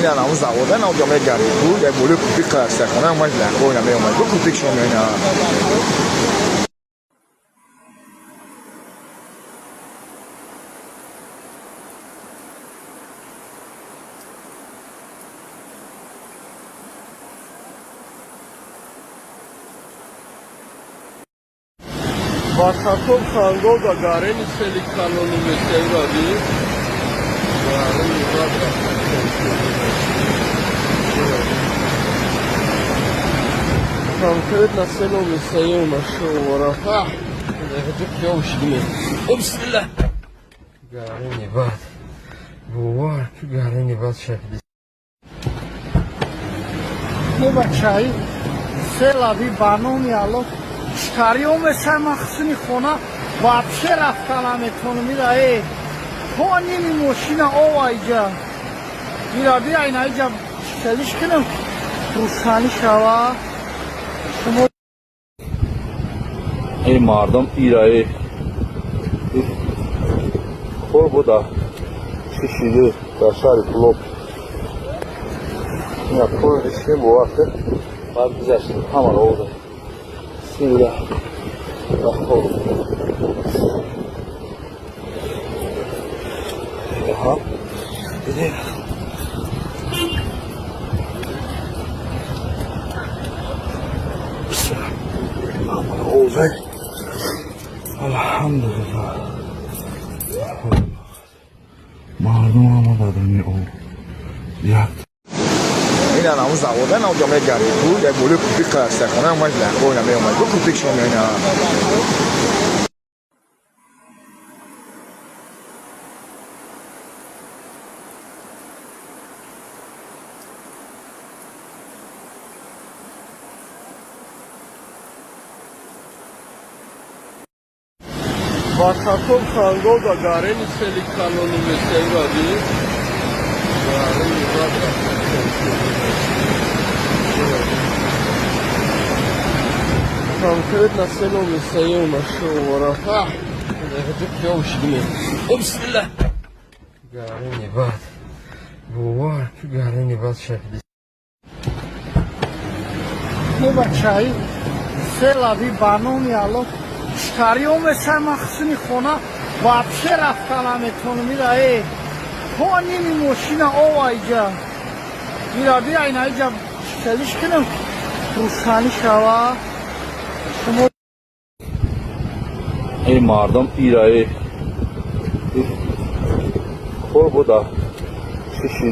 Ина наму завода нам ҷо мегардид ку як болои купик қадастахона омад лахо ина меомад ку купик шумо меина. Վարդաթով խանգով դա գարենի սելի կանոնում է սևրավի, գարենի конкретно селом сеюм нашел ворота. Я хочу пьёшь. Бисмилла. Гарени бад. Бувар, гарени бад шакли. Не бачаи, селави баноми ало. Шкари омеса махсуни хона вообще рафта наметонам ира э. То ними мошина ова иҷа. Ира бия ина иҷа селиш кунам. Рӯшанӣ шава. Шумо Эй мардум ираи кор буда чӣ шиди дар шаҳри Кӯлоб. Ина кор ришем бовар кар баъд гузаштем ҳамаро овардем. Бисмилла рахмон. Аҳа дидем. Ҳамаро овардем. Алҳамдулиллаҳ. Мардум ҳама бадани об як. Ина наму завода нам ҷо мегардид ку як болои купик қадастахона омад лахо ина меомад ку купик шумо меина. Վարդաթով խանգով դա գարենի սելի կանոնում է սևրավի, գարենի конкретно селом сеюм нашел ворота. Я хочу пьёшь. Бисмилла. Гарени бад. Бувар, гарени бад шакли. Не бачаи, селави баноми ало. Шкари омеса махсуни хона вообще рафта наметонам ира э. То ними мошина ова иҷа. Ира бия ина иҷа селиш кунам. Рӯшанӣ шава. Шумо Эй мардум ираи кор буда чӣ шиди.